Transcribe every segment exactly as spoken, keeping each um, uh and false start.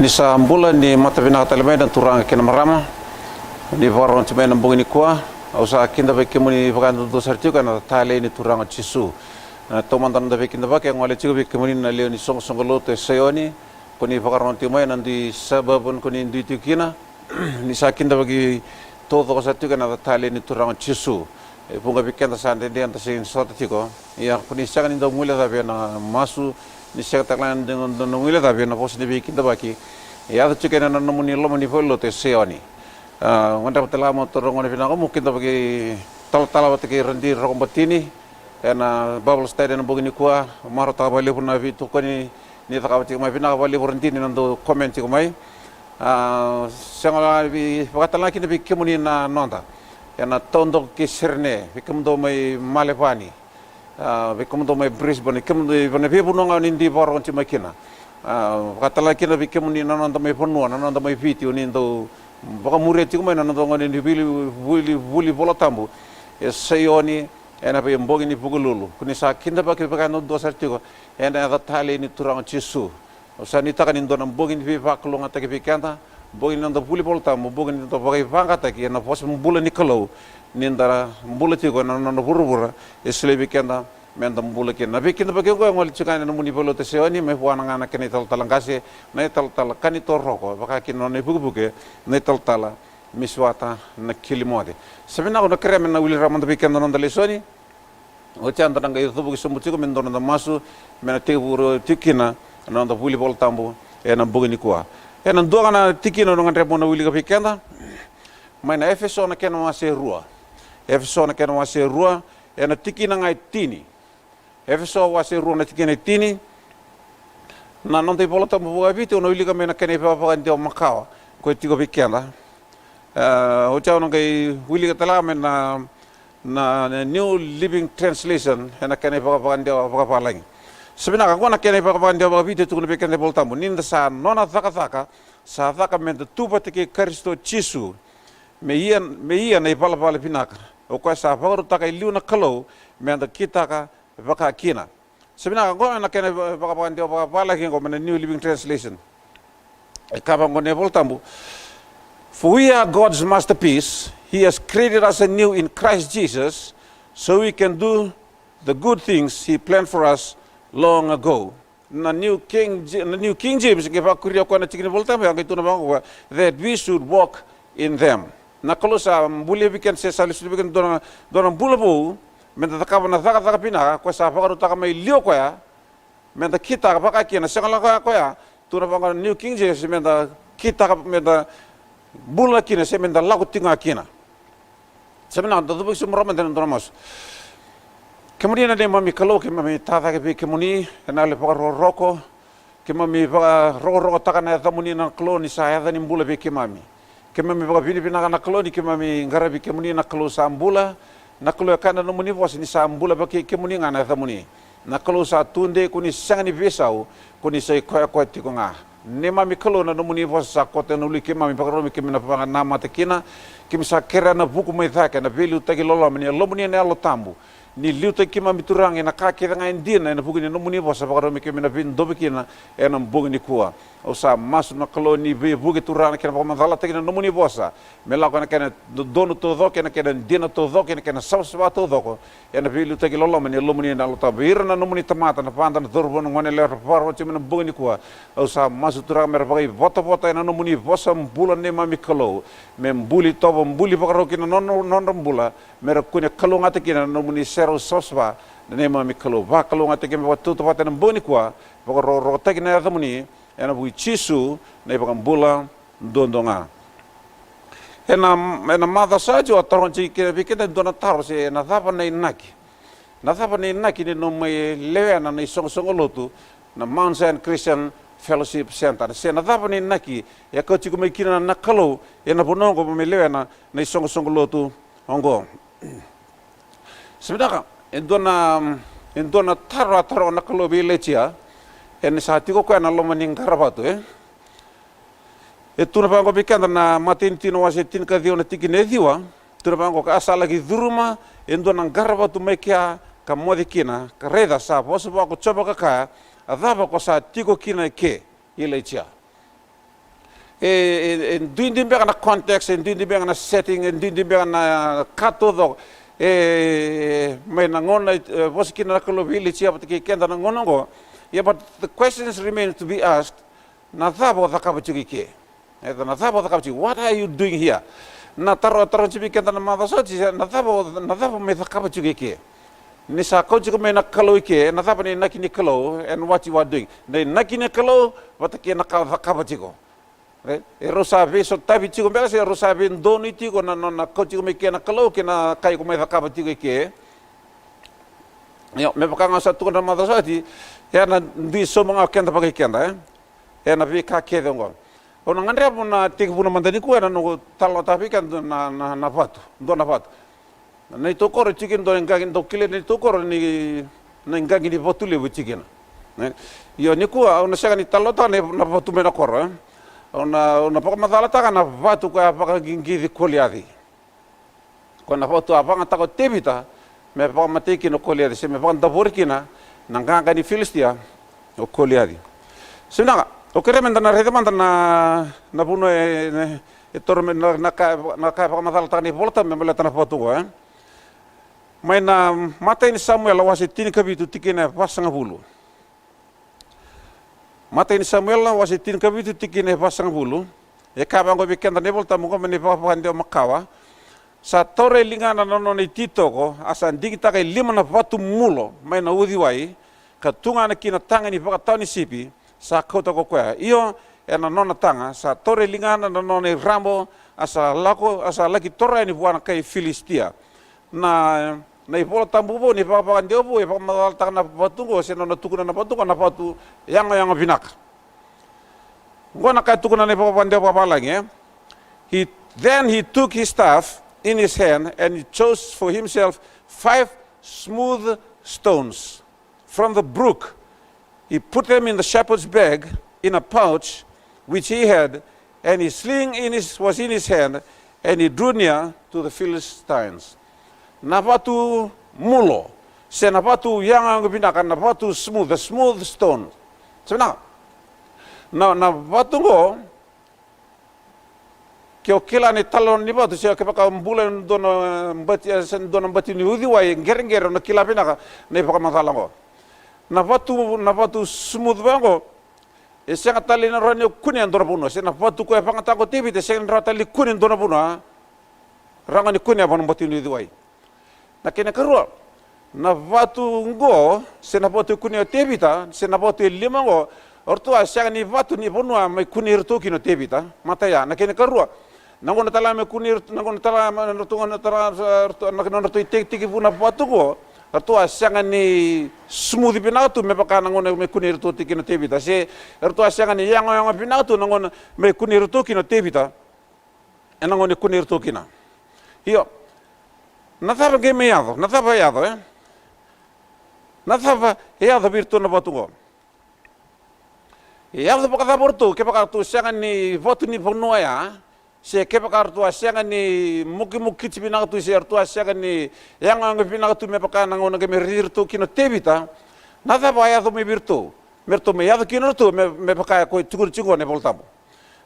Sa bula ni mata vinaka tale mai na turaga kei na marama ni vakarorogo tiko mai na bogi nikua. Au sa kida vei kemuni vakadodonu sara tiko ena talei ni Turaga o Jisu. Na taumada noda veikidavaki e gole tiko vei kemuni na lewe ni soqosoqo lotu e Saioni, ko ni vakarorogo tiko mai ena dui suburb ko ni dui tiko kina. Ni sa kidavaki taucoko sara tiko ena talei ni Turaga o Jisu. E vuqa vei keda sa dede eda sega ni sota tiko. Ia ko ni sega ni dau guilecavi ena masu, ni sega tale ga ni dau guilecavi ena vosa ni veikidavaki e yaco tiko ena nomuni loma ni valenilotu e Saioni. A, gadreva tale ga mo taura gone vinaka mo kidavaki talatala vata kei Radi Rokobatini ena Bible study ena bogi nikua. Marautaka vakalevu na veitokoni ni cakava tiko mai. Vinaka vakalevu Radi ni na dau comment tiko mai. A, sega la vei, vakatale ga kina vei kemuni na noda ena taudaku kei Serene, vei kemudou mai Melbourne, a, vei kemudou mai Brisbane, kemudou ena veivanua ga ni dui vakarorogo tiko mai kina. A, vakatale ga kina vei kemuni na noda mai vanua, na noda mai Viti, o ni dau vakamuria tiko mai na noda gone ni vuli, vuli, vuli Vola Tabu e Saioni ena veibogi ni Vukelulu. Ko ni sa kidavaki vakadodonu sara tiko ena yaca talei ni Turaga o Jisu. Au sa nuitaka ni dua na bogi ni veivakalougatataki vei keda, bogi ni noda vuli Vola Tabu, bogi ni noda vakaivaqataki ena vosa bula ni Kalou, ni da bula tiko ena nona vuravura e solia vei keda me da bula kina. Na veikidavaki oqo e gole tiko ga ena nomuni valenilotu e Saioni, mai vua ga na kena italatala qase, na italatala Kanito Roko, vaka kina na nona ivukevuke, na italatala Misiwata Nakilimoce. Sa vinaka, au na kerea me na wili rawa mada vei keda na noda lesoni. Oti ya da na qai cuvuki sobu tiko me dua na noda masu me na tekivu tiko kina na noda vuli Vola Tabu ena bogi nikua. Ena dua ga na tikina au na gadreva meu na wilika vei keda mai na Efeso na kena wase e rua. Efeso na kena wase e rua, ena tikina ga e tini. Efeso wase e rua na tikina e tini. Na noda iVola Tabu vakaviti au na wilika mai na kena ivakavakadewa makawa ko e tiko vei keda. E, oti au na qai wilika tale ga mai na, na, na New Living Translation ena kena ivakavakadewa vakavalagi. Sa vinaka, oqo na kena ivakavakadewa vakaviti e tukuna vei keda na iVola Tabu: Ni da sa nona cakacaka, sa caka me da tu vata kei Karisito Jisu, me ia, me ia na ivalavala vinaka, o koya sa vakarautaka e liu na Kalou me da kitaka vaka kina. Sa vinaka, oqo na kena ivakavakadewa vakavalagi oqo mai na New Living Translation. E kaya vaqo na iVola Tabu: For we are God's masterpiece. He has created us anew in Christ Jesus, so we can do the good things He planned for us long ago. Na New King, na New King James qai vakuria o koya na tiki ni Vola Tabu, a qai tukuna vaqo, that we should walk in them. Na Kalou sa bulia vei keda, se sa lesu vei keda dua na, dua na bula vou, me da cakava na cakacaka vinaka, koya sa vakarautaka mai liu o koya me da kitaka vaka kina. Sega la koya, koya tukuna vaqo na New King James, me da kitaka, me da bula kina, se me da lako tiko ga kina. Sa vinaka, da cuvuki sobu mada ena dua na masu. Kemuni na neimami Kalou, keimami tacake vei kemuni ena yalo vakarokoroko. Keimami vakarokorokotaka na yacamuni na Kalou, ni sa yaca ni bula vei keimami. Keimami vakavinavinaka na Kalou ni keimami qaravi kemuni na Kalou sa bula. Na Kalou, e kaya na nomuni vosa ni sa bula vei kemuni ga na yacamuni. Na Kalou sa tudei, ko ni sega ni veisau, ko ni sa i koya koya tiko ga. Neimami Kalou, na nomuni vosa sa koto ena ului keimami, vakarau me keimami na vakanamata kina. Keimami sa kerea na vuku mai cake, na veiliutaki loloma ni Yalomuni na Yalo Tabu. Ni liutaki keimami, Turaga, ena ka kece ga e dina ena vuku ni nomuni vosa, vakarau me keimami na veidovi kina ena bogi nikua. Au sa masu na Kalou ni veivuke, Turaga, na kena vakamacalataki na nomuni vosa, me lako ena kena dodonu taucoko, ena kena dina taucoko, ena kena savasava taucoko, ena veiliutaki loloma ni Yalomuni na Yalo Tabu. Ira na nomuni tamata, na vada, na cauravou, na goneyalewa era vakarorogo tiko mai na bogi nikua. Au sa masu, Turaga, me ra vakaivotavota ena nomuni vosa bula, neimami Kalou, me buli tovo, buli vakarau kina na nodra, nodra bula, me ra kune kalougata kina na nomuni serau savasava, neimami Kalou. Vakalougatataki me vakatautauvata ena bogi nikua, vakarokorokotaki na yacamuni, ena vuku i Jisu na iVakabula duadua ga. Ena, ena macawa sa oti au a taroga tiko vei keda e dua na taro, se na cava na inaki. Na cava na inaki ni nomu mai lewena na isoqosoqo lotu na Mount Zion Christian Fellowship Centre? Se na cava na inaki e kauti iko mai kina na Kalou ena vanua oqo mo mai lewena na isoqosoqo lotu oqo? Sa vinaka, e dua na, e dua na taro a taroga na Kalou vei Ilaija, ena sa tiko o koya ena loma ni qaravatu, e? E tukuna vaqo vei keda na Matai ni Tui na wase tinikaciwa na tikina e ciwa. Tukuna vaqo: Ka sa laki curuma e dua na qaravatu mai kea ka moce kina, ka raica, sa vosa vua ko Jiova ka kaya, a cava ko sa tiko kina eke, Ilaija? E, e, e duidui beka na context, e duidui beka na setting, e duidui beka na ka taucoko. E, mai na gauna e vosa kina na Kalou vei Ilaija vata kei keda na gauna oqo. Ia, but the questions remain to be asked. Na cava o cakava tiko i ke? E, na cava o cakava tiko? What are you doing here? Na taro, taro tiko vei keda na macawa sa oti, na cava o, na cava o mai cakava tiko i ke? Ni sa kauti iko mai na Kalou i ke, na cava na inaki ni Kalou, and what you are doing? Na inaki ni Kalou vata kei na ka o cakava tiko. Right? E rau sa veisotavi tiko beka se rau sa veidonui tiko na, na, na kauti iko mai ke na Kalou kei na ka iko mai cakava tiko i ke. Io, me vaka ga sa tukuna na macawa sa oti, e na dui sauma ga o keda vakaikeda, e? E na veika kece oqo. Au na gadreva mo na tekivu na mada nikua e na noqu talanoataka vei keda na, na, na vatu, dua na vatu. Na neitou koro e tiko kina dua na iqaqi, dou kilai na neitou koro ni, na iqaqi ni vatu levu e tiko kina. Ne? Io, nikua au na sega ni talanoataka na, na vatu mai na koro, e? Au na, au na vakamacalataka na vatu koya a vakaqiqici Koliaci. Koya na vatu a vagataka o Tevita me vakamatei kina o Koliaci, se me vakadavori kina na qaqa ni Filisitia o Koliaci. Sa vinaka, au kerea meda na raica mada na, na vanua e, e, e toro me, na, na ka, na ka e vakamacalataka na iVolatabu me baleta na vatu oqo, e? Mai na imatai ni Samuela wase tinikavitu tikina e vasagavulu. Imatai ni Samuela wase tinikavitu tikina e vasagavulu. E kaya vaqo vei keda na iVolatabu oqo mai na iVakavakadewa Makawa: Sa taura e ligana na nona ititoko, a sa digitaka e lima na vatu mulo mai na uciwai, ka tu ga na kina taga ni vakatawa ni sipi, sa kauta ko koya. Io, e na nona taga, sa taura e ligana na nona irabo, a sa lako, a sa laki toro yani vua na kai Filisitia. Na, na iVolatabu vou, na iVakavakadewa vou, e vakamacalataka na vatu oqo, se nona tukuna na vatu oqo na vatu yagoyago vinaka. Oqo na ka e tukuna na iVakavakadewa Vakavalagi, e? He, then he took his staff in his hand and he chose for himself five smooth stones from the brook. He put them in the shepherd's bag, in a pouch which he had, and his sling in his, was in his hand, and he drew near to the Philistines. Na vatu mulo, se na vatu yagoyago vinaka, na vatu smooth, the smooth stone. Sa vinaka. Na, na vatu oqo, ke o kila na italanoa ni vatu, se kevaka o bula ena dua na bati, e, se dua na bati ni uciwai e qereqere, o na kila vinaka na ivakamacala oqo. Na vatu, na vatu smooth vaqo, e sega tale ni rawa ni kunea e dua na vanua, se na vatu koya e vagataka o Tevita, e sega ni rawa tale ni kunea e dua na vanua, rawa ga ni kunea vua na bati ni uciwai. Na kena ikarua, na vatu oqo, se na vatu e kunea o Tevita, se na vatu e lima oqo, o ratou a sega ni vatu ni vanua mai kunei iratou kina o Tevita. Matai ya, na kena ikarua, na gauna tale ga mai kunei iratou, na gauna tale ga mai na ratou, gauna tale ga, e, ratou, na, na nodratou itekitekivu na vatu oqo, o ratou a sega ni smooth vinaka tu me vaka na gauna mai kunei iratou kina o Tevita. Se o ratou a sega ni yagoyago vinaka tu na gauna mai kunei iratou kina o Tevita. Ena gauna e kunei iratou kina. Io. Na cava qai mai yaco? Na cava e yaco, e? Na cava e yaco vei iratou na vatu oqo? E yaco vakacava o ratou, kevaka ratou sega ni vatu ni vanua ya, se kevaka ratou a sega ni mokimokiti vinaka tu, se ratou a sega ni yagoyago vinaka tu me vaka na gauna qai mai raici iratou kina o Tevita? Na cava a yaco mai vei iratou me ratou mai yaco kina o ratou me, me vaka e koya e tukuna tiko na iVolatabu?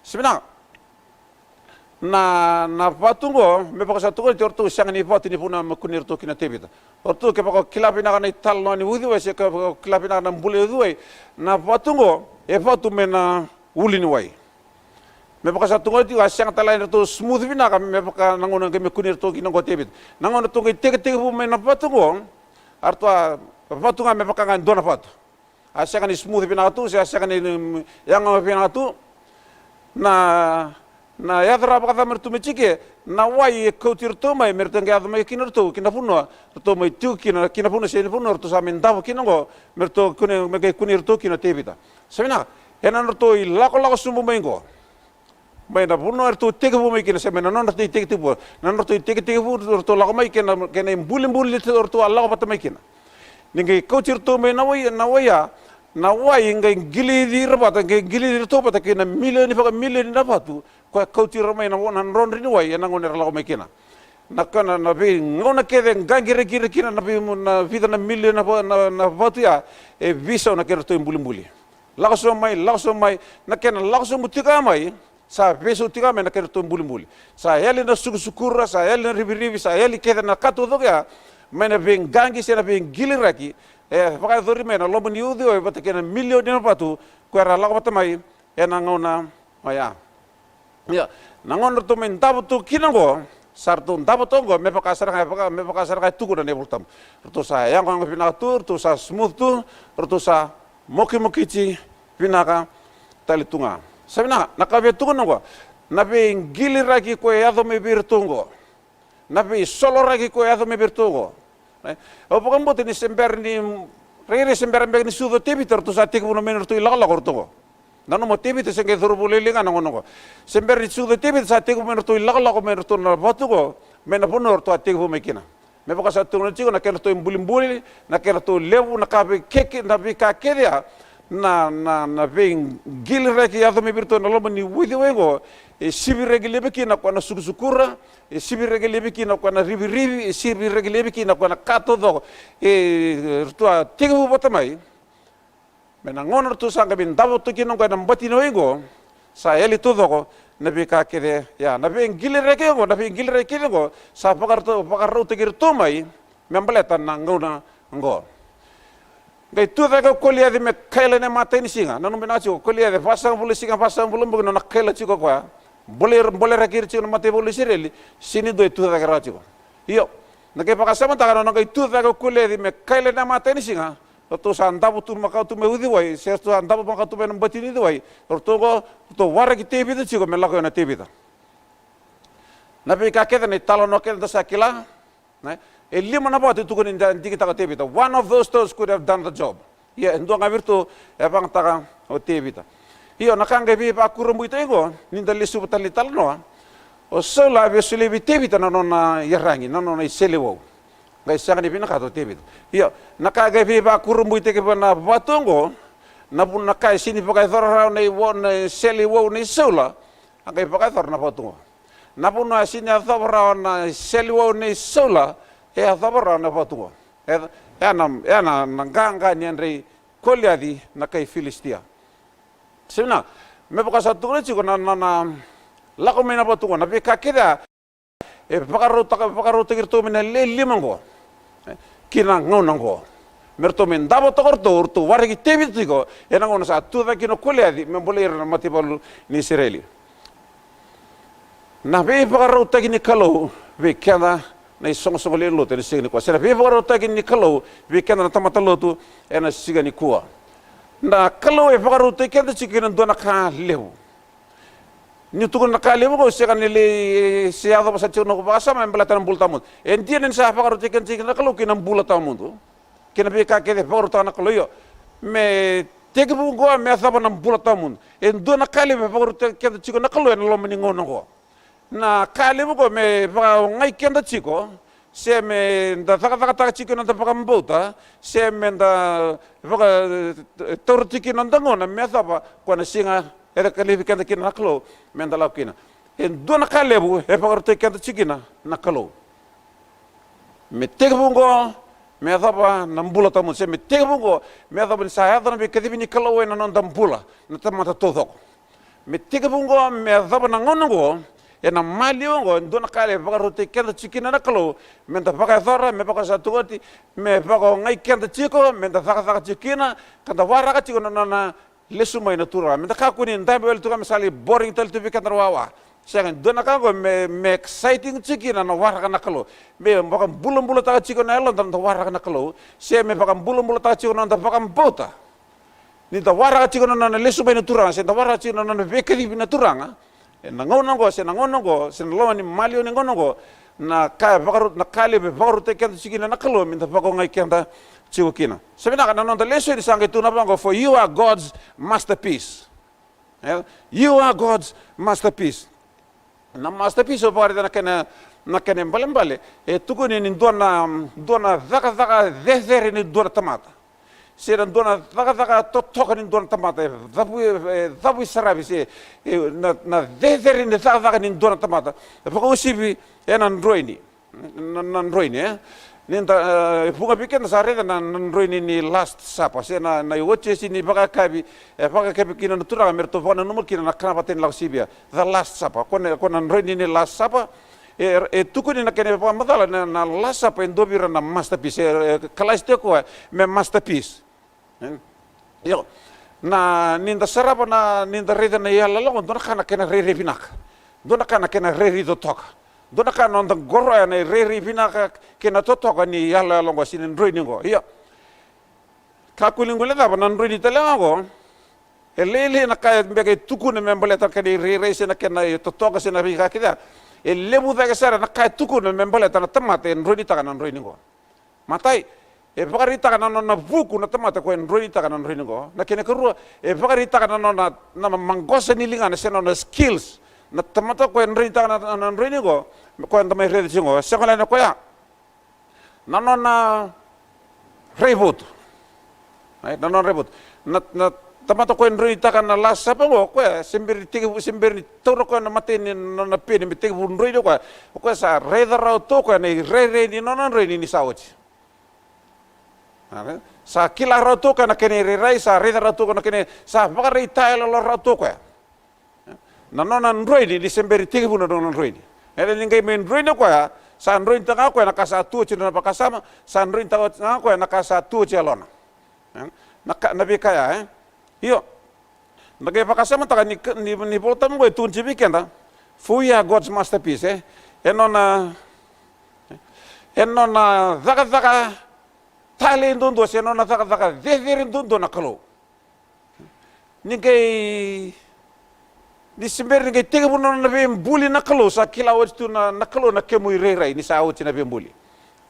Sa vinaka. Na, na vatu oqo, me vaka sa tukuni tiko, o ratou sega ni vatu ni vanua me kunei iratou kina o Tevita. O ratou, kevaka o kila vinaka na italanoa ni uciwai, se kevaka o kila vinaka na bula ni uciwai, na vatu oqo e vatu mai na uluniwai. Me vaka sa tukuni tiko, a sega tale ni ratou smooth vinaka me vaka na gauna qai me kunei iratou kina oqo o Tevita. Na gauna ratou qai tekitekivu mai na vatu oqo, a ratou a vatu ga me vaka ga e dua na vatu. A sega ni smooth vinaka tu, se a sega ni, mm, yago vinaka tu. Na, na yaco rawa vakacava me ratou mai tiko ke? Na wai e kauti iratou mai, me ratou qai yaco mai kina o ratou ki na vanua ratou mai tiko kina, ki na vanua se na vanua ratou sa mai davo kina oqo, me ratou kunei, me qai kunei iratou kina o Tevita. Sa vinaka, ena nodratou ilakolako sobu mai oqo, mai na vanua eratou tekivu mai kina, se mai na nodratou itekitekivu, na nodratou itekitekivu eratou lako mai kina, kei na ibulibuli eratou a lako vata mai kina. Ni qai kauti iratou mai na wai, na wai ya, na wai qai qilici ira vata, qai qilici iratou vata kei na milioni vakamilioni na vatu, koya kauti ira mai na, na drodro ni wai ena gauna era lako mai kina. Na ka na, na veigauna kece e qaqiraki ira kina na vei, na vica na milioni na va-, na, na vatu ya, e veisau na kedratou ibulibuli. Lako sobu mai, lako sobu mai, na kena lako sobu tiko ya mai, Sa veisau tiko ga mai na kedratou bulibuli. Sa yali na sukusukura, sa yali na rivirivi, sa yali kece na ka taucoko ya mai na veiqaqi se na veiqiliraki e vakayacori mai na loma ni uciwai vata kei na milioni na vatu ko era lako vata mai ena gauna oya. Ia, na gauna ratou mai davo tu kina oqo, sa ratou davo tu oqo me vaka sara ga, me vaka sara ga e tukuna na iVolatabu. Ratou sa yagoyago vinaka tu, ratou sa smooth tu, ratou sa mokimokiti vinaka tale tu ga. Sa vinaka, na ka via tukuna oqo, na veiqiliraki ko e yaco mai vei iratou oqo, na veisoloraki ko e yaco mai vei iratou oqo. Au vakabauta ni se bera ni rairai se bera beka ni sucu o Tevita, ratou sa tekivu mai na nodratou ilakolako ratou oqo. Nanuma o Tevita se qai cauravou lailai ga na gauna oqo. Se bera ni sucu o Tevita, sa tekivu mai na nodratou ilakolako mai na nodratou na vatu oqo, mai na vanua ratou a tekivu mai kina. Me vaka sa tukuna tiko, na kedratou ibulibuli, na kedratou levu, na ka veikeke, na veika kece ya, na, na, na veiqiliraki yaco mai vei iratou ena loma ni uciwai oqo, e sivi reki laivi kina o koya na sukusukura, e sivi reki laivi kina o koya na rivirivi, e sivi reki laivi kina o koya na ka taucoko. E ratou a tekivu vata mai mai na gauna ratou sa qai mai davo tu kina oqo ena bati ni wai oqo, sa yali taucoko na veika kece ya, na veiqiliraki oqo, na veiqiliraki kece oqo sa vakarau, vakarautaki iratou mai me baleta na gauna oqo. Qai tu cake o Koliaci me kaila ena imatai ni siga. Nanuma vinaka tiko, o Koliaci e vasagavulu na siga, vasagavulu na bogi na nona kaila tiko o koya. Bole, boleraki ira tiko na mataivalu i Isireli, sega ni dua e tu cake rawa tiko. Io, na qai vakasamataka, na nona qai tu cake o Koliaci me kaila ena imatai ni siga, ratou sa davo tu makawa tu mai uciwai, se ratou sa davo makawa tu mai na bati ni uciwai, ratou oqo, ratou waraki Tevita tiko me lako yani o Tevita. Na veika kece, na italanoa kece da sa kila, ne? E lima na vatu e tukuni ni da digitaka o Tevita. One of those stones could have done the job. Ia, e dua ga vei iratou e vagataka o Tevita. Io, na ka qai veivakurabuitaki oqo, ni da lesuva tale na italanoa, o Saula a via solia vei Tevita na nona iyaragi, na nona iseleiwau. Qai sega ni vinakata o Tevita. Io, na ka qai veivakurabuitaki ena vatu oqo, na vu, na ka e sega ni vakayacora rawa na iwau, na iseleiwau nei Saula, a qai vakayacora na vatu oqo. Na vanua e sega ni yacova rawa na iseleiwau nei Saula, e yacova rawa na vatu oqo. E, e na, e na, na qaqa ni yadra i Koliaci na kai Filisitia. Sa vinaka, me vaka sa tukuna tiko na, na, na lako mai na vatu oqo, na veika kece ya e vakarautaka, vakarautaki iratou mai na le lima oqo, e, ki na gauna oqo. Me ratou mai davo toka o ratou, o ratou waraki Tevita tiko ena gauna sa tu cake kina o Koliaci me bolei ira na mataivalu ni Isireli. Na veivakarautaki ni Kalou vei keda na isoqosoqo lewe ni lotu ena siga nikua, se na veivakarautaki ni Kalou vei keda na tamata lotu ena siga nikua. Na Kalou e vakarautaki keda tiko ena dua na ka levu. Niu tukuna na ka levu oqo, sega ni lai se yacova sara tiko na noqu vakasama me baleta na bula tawamudu. E dina ni sa vakarautaki keda tiko na Kalou ki na bula tawamudu, ki na veika kece e vakarautaka na Kalou, io, me tekivu oqo me yacova na bula tawamudu. E dua na ka levu e vakarautaki keda tiko na Kalou ena loma ni gauna oqo. Na ka levu oqo me vakaogai keda tiko, se me da cakacakataka tiko na noda vakabauta, se me da vaka, e, taura tiko kina na noda gauna me yacova o koya na siga e caka laivi keda kina na Kalou me da lako kina. E dua na ka levu e vakarautaki keda tiko kina na Kalou. Me tekivu oqo me yacova na bula tawamudu, se me tekivu oqo me yacova ni sa yaco na veikacivi ni Kalou ena noda bula na tamata taucoko. Me tekivu oqo me yacova na gauna oqo, ena maliwa oqo, e dua na ka e vakarautaki keda tiko kina na Kalou me da vakayacora, me vaka sa tukuni, me vakaogai keda tiko me da cakacaka tiko kina, ka da waraka tiko na nona lesu mai na Turaga. Me da kakua ni dabe wale tu ga me sa lai boring tale tu vei keda na wawa. Sega, e dua na ka oqo me, me exciting tiko kina na waraka na Kalou, me vakabulabulataka tiko na yaloda na noda waraka na Kalou, se me vakabulabulataka tiko na noda vakabauta. Ni da waraka tiko na nona lesu mai na Turaga, se da waraka tiko na nona veikacivi na Turaga ena gauna oqo, se na gauna oqo, se na loma ni maliwa ni gauna oqo, na ka e vakarau, na ka levu e vakarautaki keda tiko kina na Kalou me da vakaogai keda tiko kina. Sa vinaka, na noda lesoni sa qai tukuna vaqo, for you are God's masterpiece. E? You are God's masterpiece. Na masterpiece, au vakaraica na kena, na kena ibalebale, e tukuni ni dua na, dua na cakacaka cecere ni dua na tamata, se na dua na cakacaka totoka ni dua na tamata, e cavu, e cavu i saravi, se, e, na, na cecere ni cakacaka ni dua na tamata, e vakauasivi ena droini. Na, na droini, e? Ni da, e, vuqa vei keda sa raica na, na droini ni Last Supper, se na, na iwatiwati ni vakayakavi, e vakayakavi kina na Turaga me ratou vakananuma kina na kanavata ni Lako Sivia. The Last Supper, ko na, ko na droini ni Last Supper. E, e tukuni na kena ivakamacala na, na Last Supper e dua vei ira na masterpiece, e, e kalasi tiko o koya me masterpiece. E? Io. Na, ni da sarava na, ni da raica na iyaloyalo oqo, dua na ka na kena rairai vinaka. Dua na ka na kena rairai totoka. Dua na ka na noda qoroya na irairai vinaka kei na totoka ni iyaloyalo oqo, se na droini oqo. Io. Kakua ni guilecava na droini tale ga oqo. E lailai na ka e beka e tukuna me baleta na kena irairai se na kena itotoka se na veika kece ya. E levu cake sara na ka e tukuna me baleta na tamata e droinitaka na droini oqo. Matai, e vakaraitaka na nona vuku na tamata ko e droinitaka na droini oqo. Na kena ikarua, e vakaraitaka na nona, na maqosa ni ligana se na nona skills. Na tamata ko e droinitaka na, na, na droini oqo, ko eda mai raica tiko oqo. Sega wale ni koya. Na nona raivotu. Right? Na nona raivotu. Na, na tamata ko e droinitaka na Last Supper oqo, o koya se bera ni tekivu, se bera ni taura o koya na imatai ni nona peni me tekivu droini o koya. O koya sa raica rawa tu o koya na irairai ni nona droini ni sa oti. Right? Sa kila rawa tu o koya na kena irairai, sa raica rawa tu o koya na kena, sa vakaraitayaloyalo rawa tu o koya. Na nona droini ni se bera ni tekivu na nona droini. E ni qai mai droini o koya, sa droinitaka ga o koya na ka sa tu oti na nona vakasama, sa droinitaka ga o koya na ka sa tu oti e yalona. E? Na ka, na veika ya, e? Io. Da qai vakasamataka ni, ni, ni Volatabu oqo e tukuna tiko vei keda. For we are God's masterpiece, e? E nona, e nona cakacaka talei duadua, se nona cakacaka cecere duadua na Kalou. Ni qai, ni se bera ni qai tekivu na nona veibuli na Kalou, sa kila oti tu na, na Kalou na kemu irairai ni sa oti na veibuli.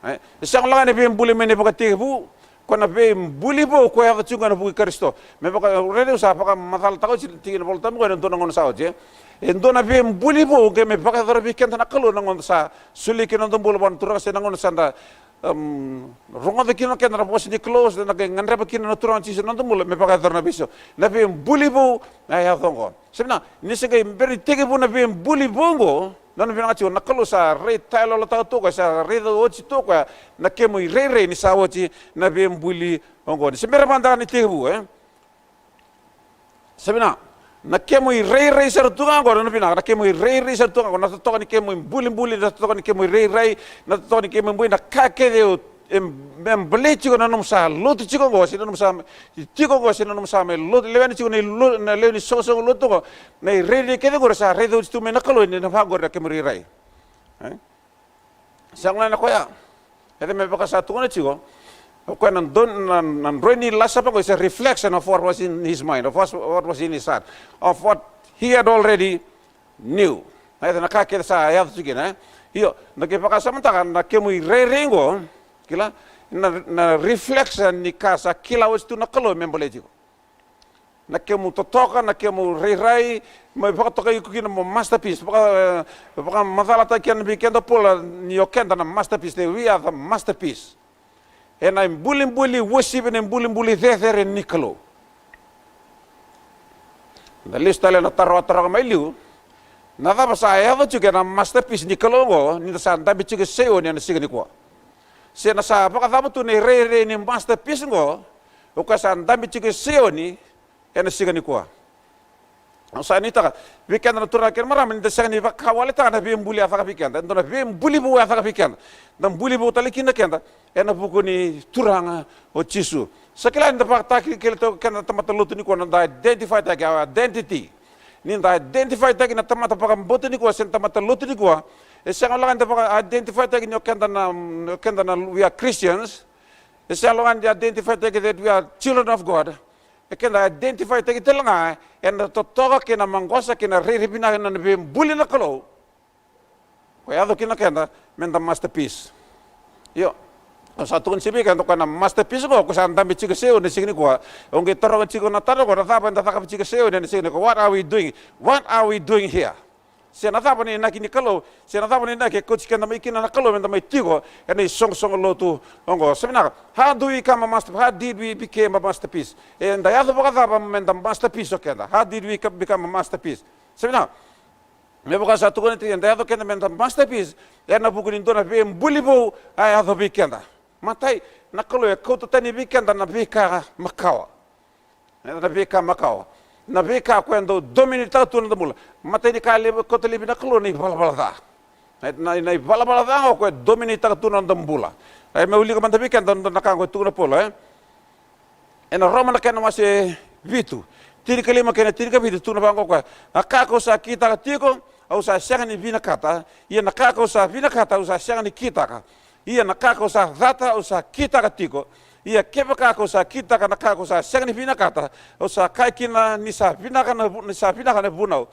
E, e sega wale ga ni veibuli mai na ivakatekivu, ko na veibuli vou ko yaco tiko ena vuku i Karisito. Me vaka, rairai au sa vakamacalataka oti tiko ena Volatabu ko ena dua na gauna sa oti, e. E dua na veibuli vou qai me vakayacora vei keda na Kalou na gauna sa solia kina na noda bula vua na Turaga se na gauna sa da, em, rogoca kina o keda na vosa ni Kalou, se da qai gadreva kina na Turaga o Jisu ena noda bula me vakayacora na veisau. Na veibuli vou, a yaco oqo. Sa vinaka, ni se qai bera ni tekivu na veibuli vou oqo, na nona vinaka tiko, na Kalou sa rai tayaloyalotaka tu o koya, sa raica oti tu o koya na kemu irairai ni sa oti na veibuli oqo. Ni se bera mada ni tekivu, e? Sa vinaka, na kemu irairai sara tu ga oqo, na nona vinaka, na kemu irairai sara tu ga oqo, na totoka ni kemu ibulibuli, na totoka ni kemu irairai, na totoka ni kemu ibuli, na ka kece o e, me baleti tiko na nomu sa lotu tiko oqo, se na nomu sa tiko oqo, se na nomu sa mai lotu, lewena tiko na ilo-, na lewe ni soqosoqo lotu oqo, na irairai kece oqori sa raica oti tu mai na Kalou ni na vaqori na kemu irairai. E? Sega wale na koya. E, me vaka sa tukuna tiko, o koya na don-, na, na droini Last Supper oqo is a reflection of what was in his mind, of what, what was in his heart, of what he had already new. Na, na ka kece sa yaco tiko kina, e? Io, na ke vakasamataka na kemu irairai oqo, kila, na, na reflection ni ka sa kila oti tu na Kalou me baleti iko. Na kemu totoka, na kemu rairai, me vakatokai iko kina mo masterpiece. Vaka, e, vakamacalataki kina vei keda o Paula ni o keda na masterpiece, that we are the masterpiece. Ena ibulibuli uasivi, na ibulibuli cecere ni Kalou. Da lesu tale ena taro a taroga mai liu. Na cava sa yaco tiko ena masterpiece ni Kalou oqo, ni da sa dabe tiko e Saioni ena siga nikua? Se na sa vakacava tu na irairai ni masterpiece oqo, o koya sa dabe tiko e Saioni ena siga nikua. Au sa nuitaka vei keda na turaga kei na marama, ni da sega ni vakawaletaka na veibuli a caka vei keda. E dua na veibuli vou a caka vei keda. Da buli vou tale kina keda ena vuku ni Turaga o Jisu. Sa kila ni da vakataki kele toka keda na tamata lotu nikua, na da identify taki, our identity. Ni da identify taki na tamata vakabauta nikua se na tamata lotu nikua. E sega wale ga ni da vaka identify taki ni o keda na, o keda na we are Christians. E sega wale ga ni da identify taki that we are children of God. E keda identify taki tale ga ena totoka kei na maqosa kei na rairai vinaka na veibuli na Kalou. Ko yaco kina keda me da masterpiece. Io. Au sa tukuna tiko vei keda o koya na masterpiece oqo, ko sa dabe tiko e Saioni ena siga nikua. Au qai taroga tiko na taro oqo, na cava eda cakava tiko e Saioni ena siga nikua? What are we doing? What are we doing here? Se na cava na inaki ni Kalou, se na cava na inaki e kauti keda mai kina na Kalou me da mai tiko ena isoqosoqo lotu oqo. Sa vinaka, how do we become a master-, how did we became a masterpiece? Eda yaco vakacava me da masterpiece o keda? How did we co-, become a masterpiece? Sa vinaka. Me vaka sa tukuna tiko, eda yaco keda meda masterpiece ena vuku ni dua na veibuli vou a yaco vei keda. Matai, na Kalou e kauta tani vei keda na veika makawa. E, na veika makawa. Na veika koya e dau dominate-taka tu na noda bula. Matai ni ka levu e kauta laivi na Kalou na ivalavala ca. E, na, na ivalavala ca ga o koya e dominate-taka tu na noda bula. E, me wilika mada vei keda na ka oqo e tukuna o Paula, e. Ena Roma na kena wase vitu, tinikalima kei na tinikavitu, tukuna vaqo o koya: Na ka kau sa kitaka tiko, au sa sega ni vinakata, ia na ka kau sa vinakata, au sa sega ni kitaka. Ia na ka kau sa cata, au sa kitaka tiko. Ia kevaka kau sa kitaka na ka kau sa sega ni vinakata, au sa kaya kina ni sa vinaka na vu-, ni sa vinaka na vunau.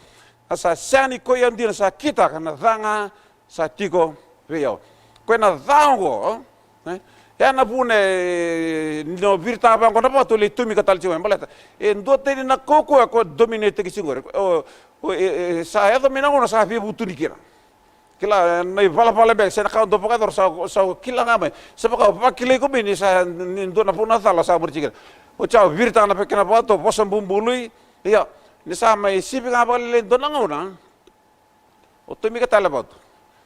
A sa sega ni koi au dina sa kitaka, na ca ga sa tiko vei au. Koya na ca oqo, e? E na vuna e, ni o viritaka vaqo na vatu, lai tomika tale tiko mai, baleta e duatani na kaukaua ko dominate-taki tiko qori. O, o, e, e, sa yaco mai na gauna sa veivutuni kina. Kila, e, na ivalavala beka se na ka o dau vakayacora, sa, sa kila ga mai. Sa vaka o vakilai iko mai ni sa, ni dua na vuna cala sa muri tiko kina. Oti sa o viritaka na vei kena vatu, vosa bubului. Ia, ni sa mai sivi ga vakalailai dua na gauna, o tomika tale vatu.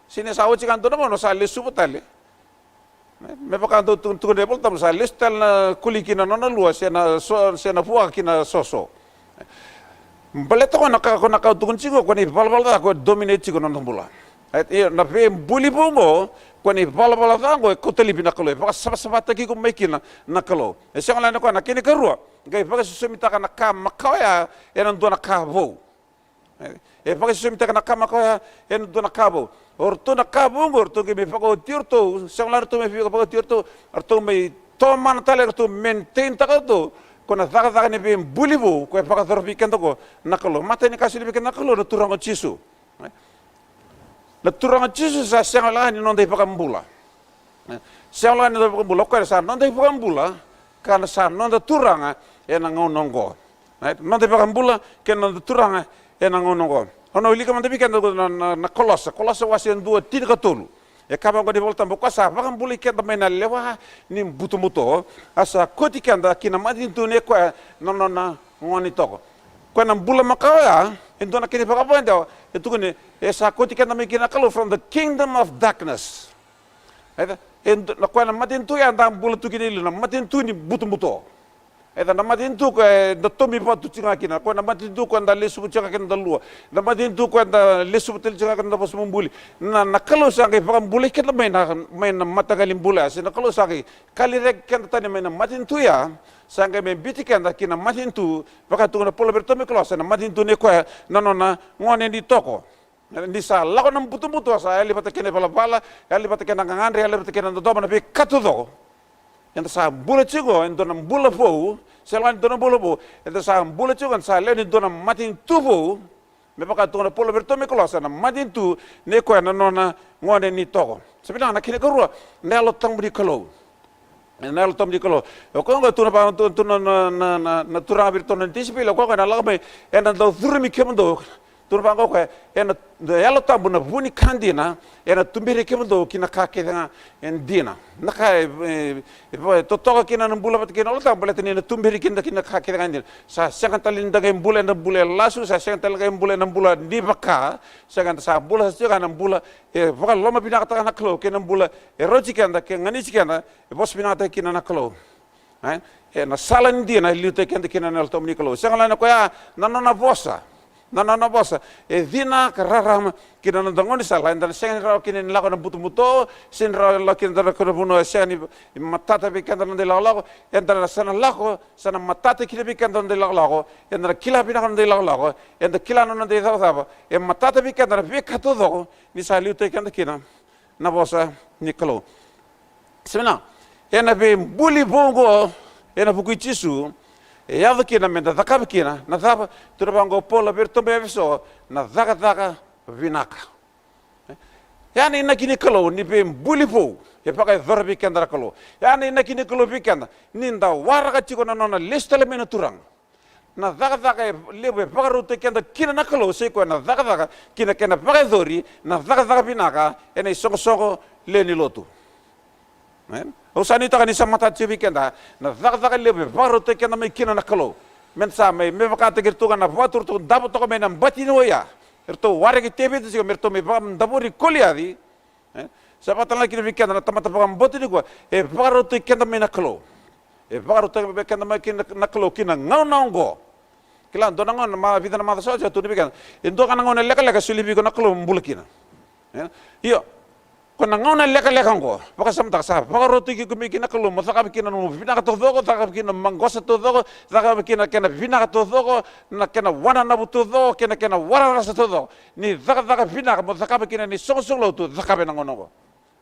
Se ni sa oti ga dua na gauna sa lesuva tale. Me vaka dau tu-, tukuna na iVolatabu, sa lesu tale na koli ki na nona lua, se na so-, se na vuaka ki na soso. Baleta ko na ka, ko na ka tukuni tiko, ko na ivalavala ca ko e dominate tiko na nona bula. E, io, na veibuli vou oqo, ko na ivalavala ca oqo e kauta laivi na Kalou, e vakasavasavataki iko mai kina na Kalou. E sega la ni koya, na kena ikarua, qai vakaisosomitaka na ka makawa oya ena dua na ka vou. E, e vakaisosomitaka na ka makawa oya ena dua na ka vou. O ratou na ka vou oqo, ratou qai mai vakaoti iratou, sega la ratou mai vaka-, vakaoti iratou, ratou mai tomana tale, ratou maintain-taka ratou ko na cakacaka ni veibuli vou ko e vakayacora vei keda ko na Kalou. Matai ni ka soli vei keda na Kalou, na Turaga o Jisu. Na Turaga o Jisu sa sega la ni noda iVakabula. E, sega la ni noda iVakabula, o koya sa noda iVakabula, ka na sa noda Turaga ena gauna oqo. Right? Noda iVakabula kei na noda Turaga ena gauna oqo. Au na wilika mada vei keda na, na, na Kolosa, Kolosa wase dua, tinikatolu. E kaya vaqo na iVolatabu, o koya sa vakabulai keda mai na lewa ni butobuto, a sa kauti keda ki na matanitu nei koya na nona gone ni toko. Koya na bula makawa oya, e dua na kena ivakavakadewa, e tukuni, e sa kauti keda mai kina na Kalou from the kingdom of darkness. E, e, na koya na matanitu ya da bula tu kina e liu, na matanitu ni butobuto. E, na matanitu koya eda tomi vatu tiko ga kina, koya na matanitu koya eda lesuva tiko ga kina na lua, na matanitu koya eda lesuva tale tiko ga kina na vosa bubului. Na, na Kalou sa qai vakabulai keda mai na, mai na mataqali bula ya, se na Kalou sa qai kaliraki keda tani mai na matanitu ya, sa qai mai biuti keda ki na matanitu, vaka tukuna o Paula vei iratou mai Kolosa, na matanitu nei koya na nona gone ni toko. Ni sa lako na butobuto, sa yali vata kei na ivalavala, yali vata kei na gagadre, yali vata kei na dodoma, na veika taucoko. Eda sa bula tiko e dua na bula vou, sega ni dua na bula vou, eda sa bula tiko, eda sa lewe ni dua na matanitu vou. Me vaka tukuna o Paula vei iratou mai Kolosa, na matanitu nei koya na nona gone ni toko. Sa vinaka, na kena ikarua, na Yalo Tabu ni Kalou. Na Yalo Tabu ni Kalou. O koya oqo e tukuna vaqo, tu, tu na, na, na, na, na Turaga vei iratou na tisaipeli, o koya oqo ena lako mai, ena dau curumi kemudou. Tukuna vaqo o koya, ena, na Yalo Tabu na vu ni ka dina, ena tuberi kemudou ki na ka kece ga e dina. Na ka e, e, e, e totoka kina na bula vata kei na Yalo Tabu, baleta ni na tuberi keda ki na ka kece ga e dina. Sa sega tale ni da qai bula ena bula e lasu, sa sega tale ni qai bula ena bula ni vaka, sega, eda sa bula sa tiko ga ena bula e vakalomavinakataka na Kalou, kei na bula e rauti keda, ke ganiti keda, e vosa vinakataki kina na Kalou. E, e na sala ni dina e liutaki keda kina na Yalo Tabu ni Kalou. Sega la ni koya na nona vosa. Na nona vosa e cina ka rarama ki na noda gaunisala, eda na sega ni rawa kina ni lako ena butobuto, sega ni rawa ni lako kina ena dua na vanua e sega ni matata vei keda na noda ilakolako, eda na sa na lako, sa na matata kina vei keda na noda ilakolako, eda na kila vinaka na noda ilakolako, eda kila na noda icavacava, e matata vei keda na veika taucoko, ni sa liutaki keda kina na vosa ni Kalou. Sa vinaka, ena veibuli vou oqo, ena vuku i Jisu, e yaco kina meda cakava kina na cava? Tukuna vaqo o Paula vei iratou mai Efeso, na cakacaka vinaka. Ya na inaki ni Kalou ni veibuli vou e vakayacora vei keda na Kalou. Ya na inaki ni Kalou vei keda ni da waraka tiko na nona lesu tale mai na Turaga. Na cakacaka e levu e vakarautaki keda kina na Kalou, sa i koya na cakacaka ki na kena vakayacori na cakacaka vinaka ena isoqosoqo lewe ni lotu. Amen. Au sa nuitaka ni sa matata tiko vei keda na cakacaka levu e vakarautaki keda mai kina na Kalou. Meda sa mai, me vakataki iratou ga na vatu, ratou davo toka mai na bati ni oya. Eratou waraki Tevita tiko me ratou mai vakadavori Koliaci. E? Sa vaka tale ga kina vei keda na tamata vakabauta nikua, e vakarautaki keda mai na Kalou. E vakarautaki keda mai kina na Kalou kina gauna oqo. Kila, dua na gauna, ma, vica na macawa sa oti au tukuna vei keda, e dua ga na gauna lekaleka e solia vei iko na Kalou mo bula kina. E? Io, ko na gauna lekaleka oqo, vakasamataka, sa vakarautaki iko mai kina na Kalou mo cakava kina na nomu vinaka taucoko, cakava kina na maqosa taucoko, cakava kina na kena vinaka taucoko, na kena wananavu taucoko, kei na kena wararasa taucoko. Ni cakacaka vinaka mo cakava kina na isoqosoqo lotu, cakava ena gauna oqo.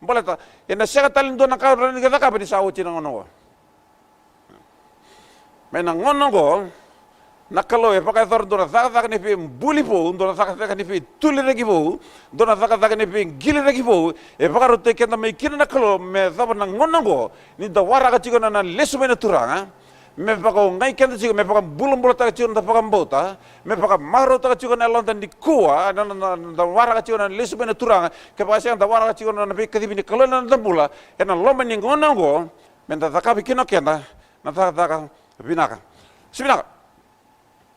Baleta ena sega tale ni dua na ka o rawa ni cakava ni sa oti na gauna oqo. Mai na gauna oqo, na Kalou e vakayacora dua na cakacaka ni veibuli vou, dua na cakacaka ni veituliraki vou, dua na cakacaka ni veiqiliraki vou. E vakarautaki keda mai kina na Kalou me yacova na gauna oqo, ni da waraka tiko na, na lesu mai na Turaga, me vakaogai keda tiko, me vakabulabulataka tiko na noda vakabauta, me vakamarautaka tiko na yaloda nikua, na, na, na, na, da waraka tiko na lesu mai na Turaga. Kevaka sega, da waraka tiko na, na veikacivi ni Kalou ena noda bula ena loma ni gauna oqo, me da cakava kina o keda na cakacaka vinaka. Se vinaka.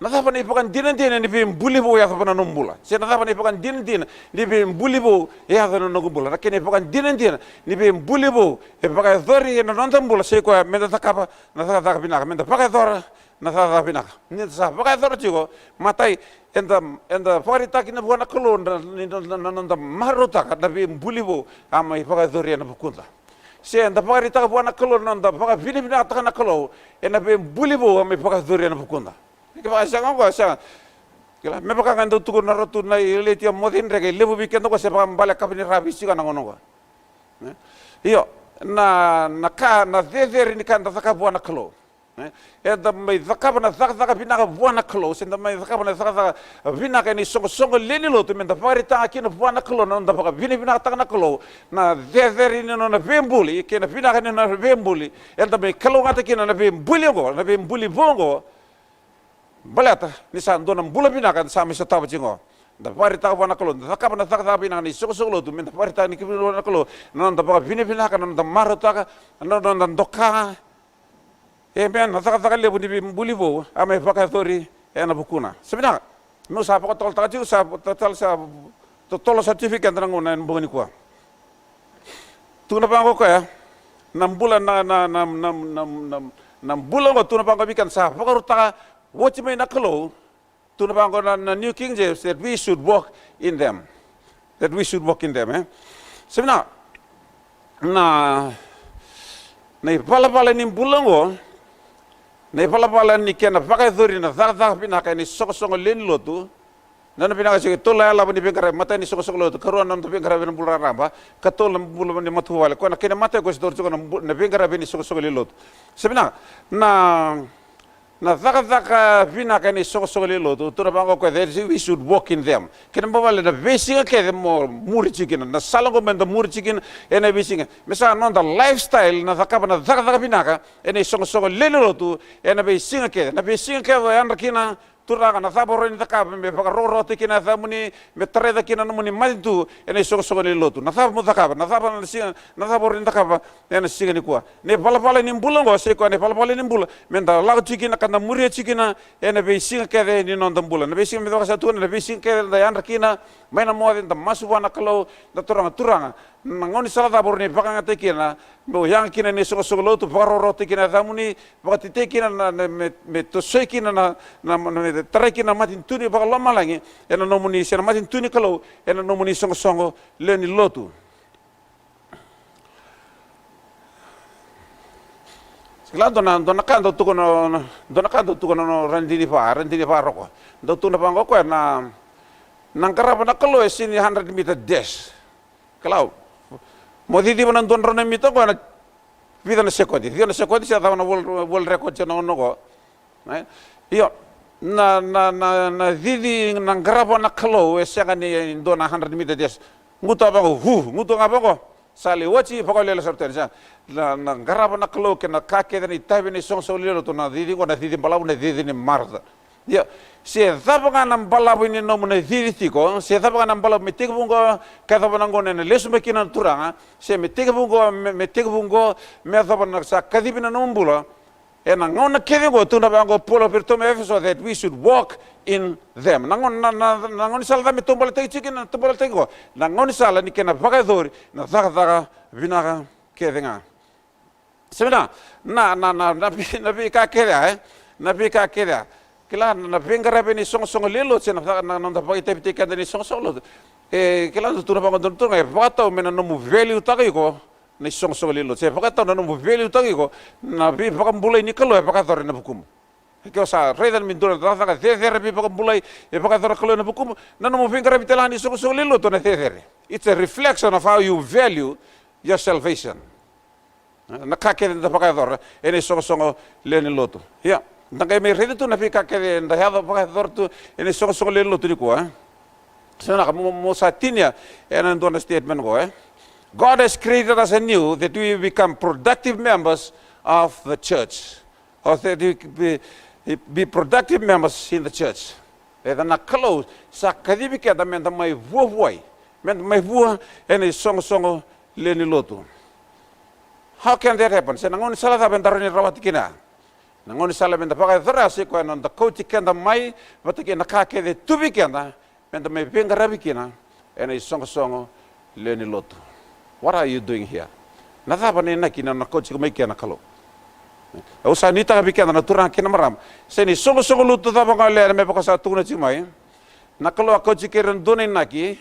Na cava na ivakadinadina ni veibuli vou e yaco ena nomu bula? Se na cava na ivakadinadina ni veibuli vou e yaco ena noqu bula? Na kena ivakadinadina ni veibuli vou e vakayacori ena noda bula, sa i koya me da cakava na cakacaka vinaka, me da vakayacora na cakacaka vinaka. Ni da sa vakayacora tiko, matai, eda, eda vakaraitaka kina vua na Kalou na, na, na, na noda marautaka na veibuli vou a mai vakayacori ena vukuda. Se eda vakaraitaka vua na Kalou na noda vakavinavinakataka na Kalou ena veibuli vou a mai vakayacori ena vukuda. Kevaka e sega oqo, e sega. Kila, me vaka ga e dau tukuna na ratu na Ileti, a moce i dreke, e levu vei keda oqo se vakabalekava ni ra veisiga na gauna oqo. E? Io, na, na ka, na cecere ni ka eda cakava vua na Kalou. E? Eda mai cakava na cakacaka vinaka vua na Kalou, se da mai cakava na cakacaka vinaka ena isoqosoqo lewe ni lotu, me da vakaraitaka kina vua na Kalou na noda vakavinavinakataka na Kalou, na cecere ni nona veibuli kei na vinaka ni nona veibuli. Eda mai kalougata kina na veibuli oqo, na veibuli vou oqo. Baleta ni sa dua na bula vinaka eda sa mai sotava tiko oqo. Da vakaraitaka vua na Kalou, da cakava na cakacaka vinaka ni soqosoqo lotu, me da vakaraitaka ni kivuna vua na Kalou na noda vakavinavinaka, na noda marautaka, na noda doka. Emeni. Na cakacaka levu ni veibuli vou a mai vakayacori ena vukuna. Sa vinaka. Meu sa vakatotolotaka tiko, sa totolo, sa totolo sa tiko vei keda na gauna ena bogi nikua. Tukuna vaqo o koya, na bula, na, na, na bula oqo, tukuna vaqo vei keda sa vakarautaka oti mai na Kalou. Tukuna vaqo na, na New King James, that we should walk in them. That we should walk in them, e? Sa vinaka. Na, na ivalavala ni bula oqo, na ivalavala ni kena vakayacori na cakacaka vinaka ena isoqosoqo lewe ni lotu. Na, na vinaka, se tolu na yalava ni veiqaravi, matai ni soqosoqo lewe ni lotu, karua na noda veiqaravi ena bula raraba, katolu na bula ni matavuvale. Koya na kena matai, koya se tauri tiko na bu-, na veiqaravi ni soqosoqo lewe ni lotu. Sa vinaka. Na, na cakacaka vinaka ena isoqosoqo lewe ni lotu, tukuna vaqo o koya, that we should walk in them. Kena ibalebale na veisiga kece mo muri tiko kina, na sala oqo me da muri tiko kina ena veisiga. Me sa noda lifestyle na cakava na cakacaka vinaka ena isoqosoqo lewe ni lotu ena veisiga kece. Na veisiga kece o yadra kina, Turaga, na cava o rawa ni cakava me vakarokorokotaki kina na yacamuni, me tarai cake kina na nomuni matanitu ena isoqosoqo lewe ni lotu? Na cava mo cakava? Na cava na siga, na cava o rawa ni cakava ena siga nikua? Na ivalavala ni bula oqo, sa i koya na ivalavala ni bula me da lako tiko kina ka da muria tiko kina ena veisiga kece ni noda bula. Na veisiga, me vaka sa tukuna, na veisiga kece da yadra kina mai na moce, da masu vua na Kalou, da taroga, Turaga, na gaunisala cava o rawa ni vakayagataki kina meu yaga kina ena isoqosoqo lotu, vakarokorokotaki kina na yacamuni, vakatetei kina na, na, me, me tosoi kina na, na, na, me tarai kina na matanitu ni vakalomalagi ena nomuni, se na matanitu ni Kalou ena nomuni soqosoqo lewe ni lotu. Kila, dua na, dua na ka dau tukuna, dua na ka dau tukuna na Radini Va, Radini Va Roko. Dau tukuna vaqo o koya, na, na qarava na Kalou e sega ni hundred meter dash. Kila, mo ciciva na dua na drau na mita oqo ena vica na sekodi, ciwa na sekodi, se cava na world, world record se na ono oqo. E? Io, na, na, na, na cici, na qarava na Kalou e sega ni dua na hundred meter dash. Gutu ga vaqo, hu, gutu ga vaqo. Sa lai oti, vakaoleole sara tu yani, sa. Na, na qarava na Kalou kei na ka kece, na itavi, na isoqosoqo lewe ni lotu, na cici oqo na cici balavu, na cici ni marathon. Ia, se cava ga na balavu ni nomu na cici tiko, se cava ga na balavu me tekivu oqo, ka yacova na gauna ena lesu mai kina na Turaga, se me tekivu oqo, me, me tekivu oqo, me yacova na sa kacivi na nomu bula, Ena gauna kece oqo, tukuna vaqo o Paula vei iratou mai Efeso, that we should walk in them. Na gauna, na, na, na gaunisala ca me taubaletaki tiko kina na taubaletaki oqo, na gaunisala ni kena vakayacori na cakacaka vinaka kece ga. Se vinaka, na, na, na, na vei-, na veika kece ya, e? Na veika kece ya. Kila, na, na veiqaravi ena isoqosoqo lewe ni lotu, se na, na, na noda vakaitavitaki keda ena isoqosoqo lotu. E, kila, tukuna vaqo o dua na turaga, e vakatau me na nomu value-taka iko na isoqosoqo lewe ni lotu. Se vakatau na nomu value-taka iko na veivakabulai ni Kalou e vakayacora ena vukumu. Ke o sa raica me dua na cakacaka cecere veivakabulai e vakayacora na Kalou ena vukumu, na nomu veiqaravi tale ga ena isoqosoqo lewe ni lotu na cecere. It's a reflection of how you value your salvation. Na ka kece eda vakayacora ena isoqosoqo lewe ni lotu. Ia, da qai mai raica tu na veika kece eda yaco vakayacora tu ena isoqosoqo lewe ni lotu nikua, e? Sa vinaka mo, mo sa tinia ena dua na statement qo, e? God has created us anew that we become productive members of the church. Or that we be, be productive members in the church. E, na Kalou sa kacivi keda meda mai vuavuai, meda mai vua ena isoqosoqo lewe ni lotu. How can that happen? Se na gaunisala cava eda rawa ni rawata kina? Na gaunisala meda vakayacora ya sa ikoya na noda kauti keda mai vata kei na ka kece e tu vei keda meda mai veiqaravi kina ena isoqosoqo lewe ni lotu. What are you doing here? Na cava na inaki na nona kauti iko mai kina na Kalou? Au sa nuitaka vei keda na turaga kei na marama, se na isoqosoqo lotu cava ga o lewe yani, me vaka sa tukuna tiko mai, na Kalou a kauti iko kina ena dua na inaki,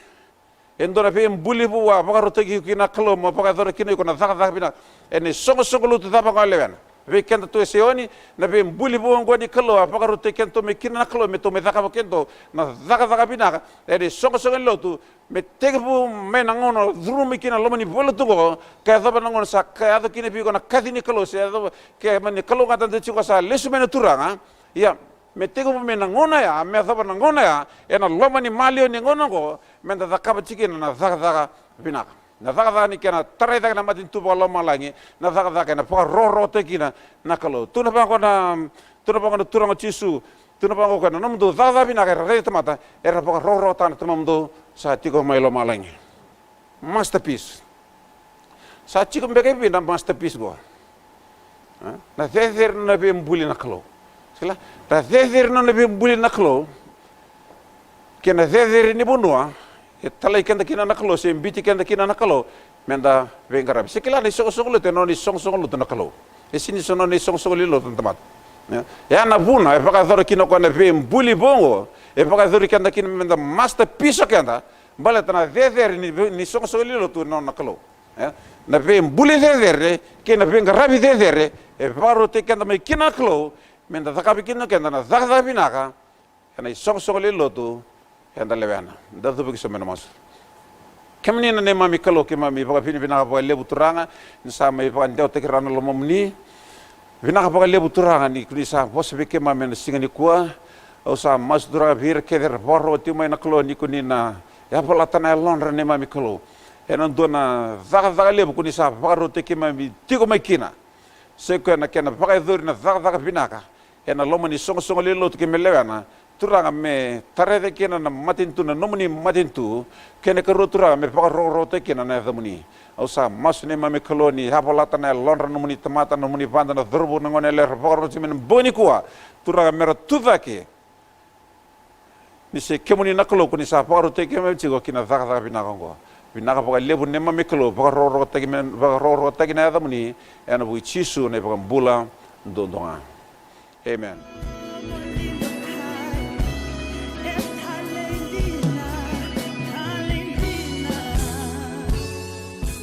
e dua na veibuli vou a vakarautaki iko kina na Kalou mo vakayacora kina o iko na cakacaka vinaka. Ena isoqosoqo lotu cava ga o lewena, vei kedatou e Saioni, na veibuli vou oqo ni Kalou a vakarautaki kedatou mai kina na Kalou me tou mai cakava kedatou na cakacaka vinaka ena isoqosoqo ni lotu, me tekivu mai na gauna o curuma mai kina na loma ni valenilotu oqo ka yacova na gauna sa ka yaco kina vei iko na kaci ni Kalou, se yacova, ke mani kalougata tiko sa lesu mai na Turaga. Ia, me tekivu mai na gauna ya me yacova na gauna ya, ena loma ni maliwa ni gauna oqo, meda cakava tiko kina na cakacaka vinaka. Na cakacaka ni kena tarai cake na matanitu vakalomalagi, na cakacaka ena vakarokorokotaki kina na Kalou. Tukuna vaqo na, tukuna vaqo na Turaga o Jisu, tukuna vaqo o koya, na nomudou cakacaka vinaka era raica na tamata, era vakarokorokotaka na Tamamudou sa tiko mai lomalagi. Masterpiece. Sa tiko beka e vei na masterpiece qo? E? Na cecere ni nona veibuli na Kalou. Kila, na cecere ni nona veibuli na Kalou kei na cecere ni vanua e talai keda kina na Kalou, se biuti keda kina na Kalou meda veiqaravi. Se kila, na isoqosoqo lotu e nona isoqosoqo lotu na Kalou. E sega ni so nona isoqosoqo lewe ni lotu na tamata. E? E ya na vuna e vakayacora kina o koya na veibuli vou oqo, e vakayacori keda kina meda masterpiece o keda, baleta na cecere ni, ni isoqosoqo lewe ni lotu e nona na Kalou. E? Na veibuli cecere kei na veiqaravi cecere e vakarautaki keda mai kina na Kalou meda cakava kina o keda na cakacaka vinaka ena isoqosoqo lewe ni lotu eda lewena. Da cuva ki so mai na masu. Kemuni na neimami Kalou, keimami vakavinavinaka vakalevu Turaga ni sa mai vakadewataki rawa na lomamuni. Vinaka vakalevu Turaga ni ko ni sa vosa vei keimami ena siga nikua. Au sa masu Turaga vei ira kece era vakarorogo tiko mai na Kalou, ni ko ni na yavalata na yalodra neimami Kalou ena dua na cakacaka levu ko ni sa vakarautaki keimami tiko mai kina. Sa ikoya na kena vakayacori na cakacaka vinaka ena loma ni soqosoqo lewe ni lotu keimami lewena, Turaga, me tarai cake kina na matanitu, na nomuni matanitu, kei na ikarua Turaga me vakarokorokotaki kina na yacamuni. Au sa masu neimami Kalou ni yavalata na yalodra na nomuni tamata, na nomuni vada, na cauravou, na goneyalewa era vakarorogo tiko mai ena bogi nikua, Turaga, mera tu cake. Ni se kemuni na Kalou ko ni sa vakarautaki keimami tiko ki na cakacaka vinaka oqo. Vinaka vakalevu neimami Kalou, vakarokorokotaki me, vakarokorokotaki na yacamuni, ena vuku i Jisu na iVakabula duadua ga. Amen.